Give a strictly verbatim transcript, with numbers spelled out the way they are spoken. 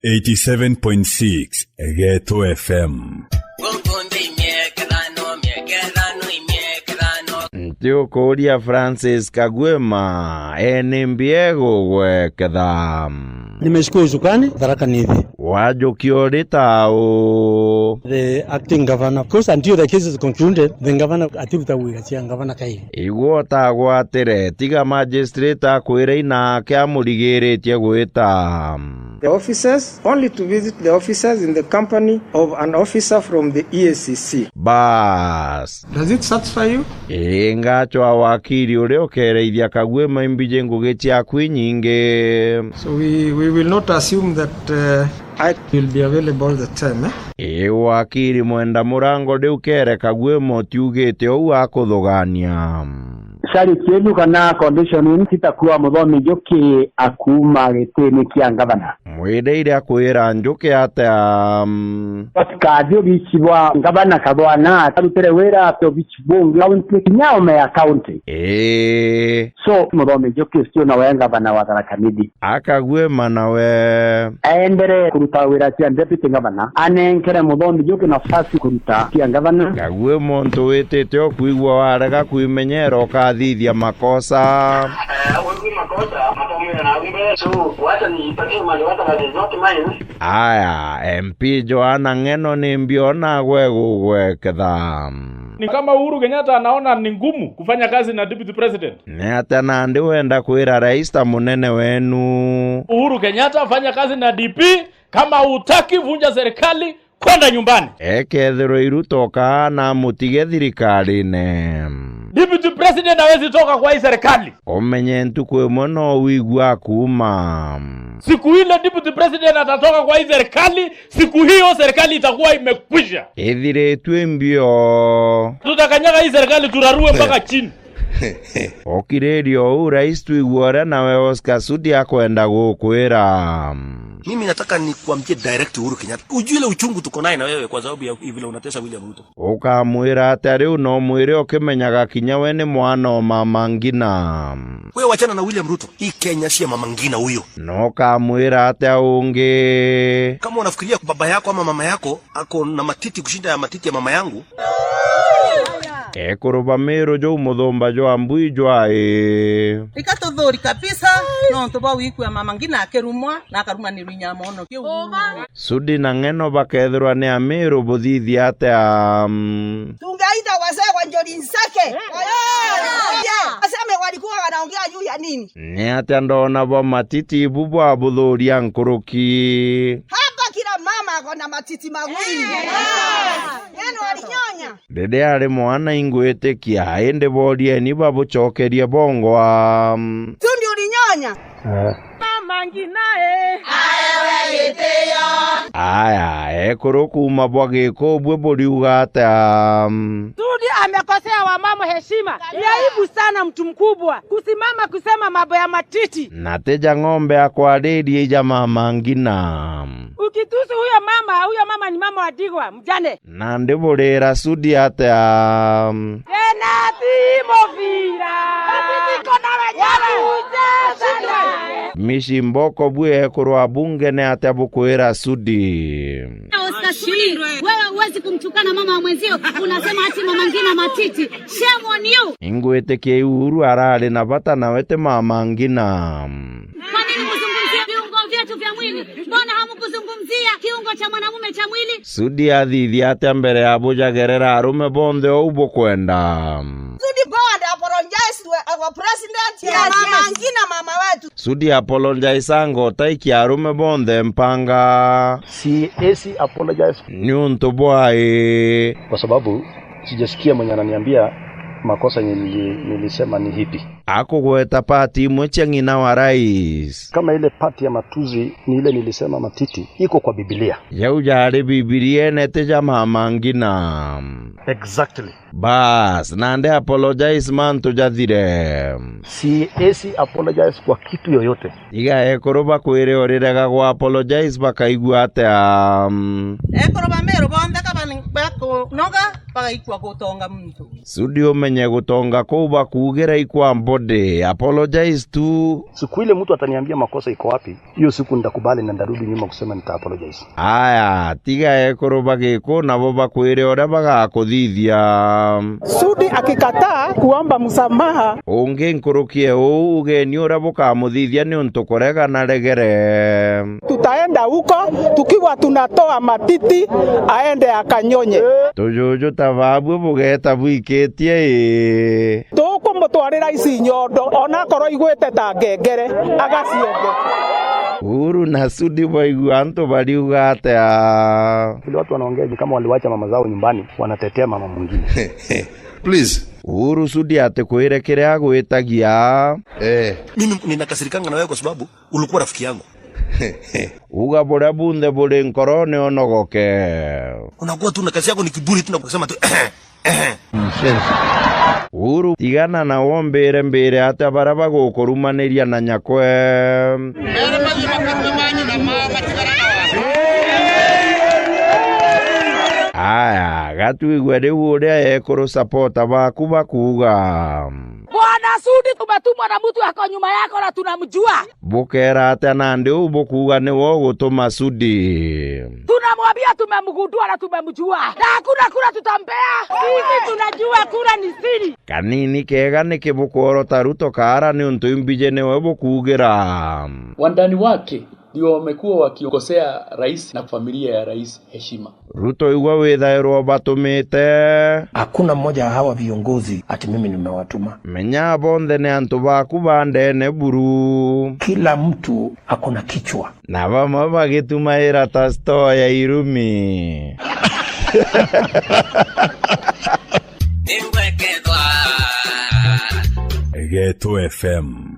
Eighty-seven point six Geto F M. Ntiukuria Francis Kagwima, eni mbiegu gweketha. Nimechukua usukani, Tharaka Nithi. Wajukia uri tau? The acting governor. Of course, until the case is concluded, the governor atibutagwira cia governor kai. Igua utagwatire, tiga magistrate akwire inake amurigiritie gwita. The officers, only to visit the officers in the company of an officer from the E A C C. Bas. Does it satisfy you? Ii, ngachwa wakiri uria ukereithia Kagwima imbiji ngugi ciaku inyingi. So we, we will not assume that, uh, I will be available the time, eh? Ii, wakiri mwenda murango riu kere Kagwima utiugite uu akuthugania. Sharti yenu kana condition yenu sitakuwa Muthomi Njuki akuuma gitini kia ngavana. Mwirire akwira Njuki atia? Basi kathi obici bwa ngavana Kathwana, arutire wira ati obici bungi kaunti kinya ome ya kaunti. Ii. So, Muthomi Njuki ucio nawe ngavana wa Tharaka Nithi. Akagwima nawe. Aendere kuruta wira cia deputy governor, anenkere Muthomi Njuki nafasi kuruta cia ngavana. Kagwima muntu witite o kwigua warega kwimenyera ukathithia makosa. Eh, wigwi makosa, matomwira na wimbe. So, wacha nipatie mali wata that is not mine. Aya, M P Joanna Ng'eno ni mbiona gwe gugweketha. Ni kama Uhuru Kenyatta anaona ni ngumu kufanya kazi na deputy president. Ni atia nandi wenda kwira rais ta munene wenu? Uhuru Kenyatta, fanya kazi na D P, kama hutaki, vunja serikali, kwenda nyumbani. Ekethirwa iruto kaana mutige thirikarine. Deputy president hawezi toka kwa hii serikali. Umenye ntuku imwe no wigua kuuma. Siku ile deputy president atatoka kwa hii serikali, siku hiyo serikali itakuwa imekwisha. Ithiritue mbio. Tutakanyaga hii serikali, turarue mpaka chini. Ukiriria uu rais, twigua uria nawe Oscar Sudi akwenda gukwira. Mimi nataka nikuambie direct, Uhuru Kenyatta. Ujue ile uchungu tuko naye na wewe kwa sababu ya vile unatesa William Ruto. Ukamwira atia riu na umwire ukimenyaga kinya we ni mwana o Mama Ngina? Wewe wachana na William Ruto. Hii Kenya si ya Mama Ngina huyo. Na ukamwira atia ungi? Kama unafikiria baba yako ama mama yako ako na matiti kushinda ya matiti ya mama yangu. Ekuru ba Miru, juu muthumba jwa mbui jwai. Rika tuthuri kabisa, nontu bwa gwikua Mama Ngina akirumwa na akarumanirwa inya mono kiu. Sudi na Ng'eno bakethirwa ni Amiru, buthithia atia? Mm. Tungeita wazee wa Njuri Nseke. Waseme walikuwa wanaongea juu ya nini? Ni atia ndona bwa matiti bu bwabuthuria nkuruki? Hapa kila mama ako na matiti mawili. Ng'eno alinyonya. Riria ari mwana ingwitikia, indi borieni babucokerie bongwa. Sudi ulinyonya? Eh. Mama Ngina e. Aewe gitio. Aya, ekuru kuuma bwa Gikubwi buriuga atia? Sudi amekosea wamama heshima. Ni aibu sana mtu mkubwa kusimama kusema mambo ya matiti. Na tija ng'ombe akwaririe ija Mama Ngina. Ukitusi huyo mama, huyo mama ni mama wa ndigwa, mjane. Nandi burira Sudi atia? Tena ti mubira. Matiti iko na wenyewe. Mishi Mboko, bwi ekuru a bunge, ni atia bukwira Sudi? Oscar Sudi, wewe huwezi kumtukana mama wa mwenzio, unasema ati Mama Ngina matiti. Shame on you. Ingwitikia Uhuru arari na bata nawe ti Mama Ngina. Kwa nini kuzungumzia viungo vyetu vya mwili? Mbona hamkuzungumzia kiungo cha mwanamume cha mwili? Sudi athithia atia mbere ya bujagerera arume bonthe ou bukwenda? Sudi, go and apologize to our president. Yes, Mama Ngina, mama wetu. Sudi apologize anga utaikia arume bonthe mpanga? Siwezi apologize. Niuntu bwai? Kwa sababu sijasikia mwenye ananiambia makosa yenye nili-, nilisema ni hipi. Akugweta part imwe cia ng'ina wa rais. Kama ile part ya matusi ni ile nilisema matiti, iko kwa Biblia. Jau jari Biblia, ene ti ja Mama Ngina. Exactly. Bas, nandi apologize mantu jathire. Siwezi apologize kwa kitu yoyote. Iga ekuru bakwire urirega gwa apologize bakaigua atia? Ekuru ba Miru bonthe ka bani-, bakunoga, Mpaka ikwa gutonga muntu. Sudi, umenye gutonga kuu bakuugira ikwa mbodi. Apologize tu. Siku ile mtu ataniambia makosa iko wapi, hiyo siku nitakubali na ndarudi nyuma kusema nita apologize. Aya, tiga ekuru bagiku nabo bakwire uria bagakuthithia. Sudi akikataa kuomba msamaha. Ungi nkuruki e uu, ugeni uria bukamuthithia niuntu kurega na regere. Tutaenda huko tukiwa tunatoa matiti, aende akanyonye. Tujuju ta babu bugeta bwikitie ii. Tukumutwarira ici nyondo, ona akorwo igwite ta ngengere, agacionge. Uhuru na Sudi baigua antu bariuga atia? Vile watu wanaongea ni kama waliwacha mama zao nyumbani, wanatetea mama mwingine. Please. Uhuru Sudi atikwire kiria agwitagia. Eh. Mimi ninakasirikanga na wewe kwa sababu ulikuwa rafiki yangu. Uga buria bunthe buri nkorone unogoke. Unakuwa tu na kazi yako ni kiburi tu na kusema tu. Uhuru, tigana na wombire mbire atia baria bagukurumaniria na nyakwe. Aya, gatwigwe riu uria ekuru supporter baku bakuuga. Bwana Sudi, tumetumwa na mtu ako nyuma yako na tunamjua. Bukera atia nandi uu bukuuga niwe ugutuma Sudi? Tunamwambia tumemgundua na tumemjua. Na hakuna kura tutampea. Sisi tunajua kura ni siri. Kanini kega niki bukworota Ruto kaara niuntu imbiji niwe bukuugira? Wandani wake ndio wamekuwa wakikosea rais na familia ya rais heshima. Ruto igwe withairwa ubatumite. Hakuna mmoja wa hawa viongozi ati mimi nimewatuma. Menya bonthe ni antu baku ba ndene buru. Kila mtu ako na kichwa. Na bamwe bagitumaira ta store ya irumi. Geto F M.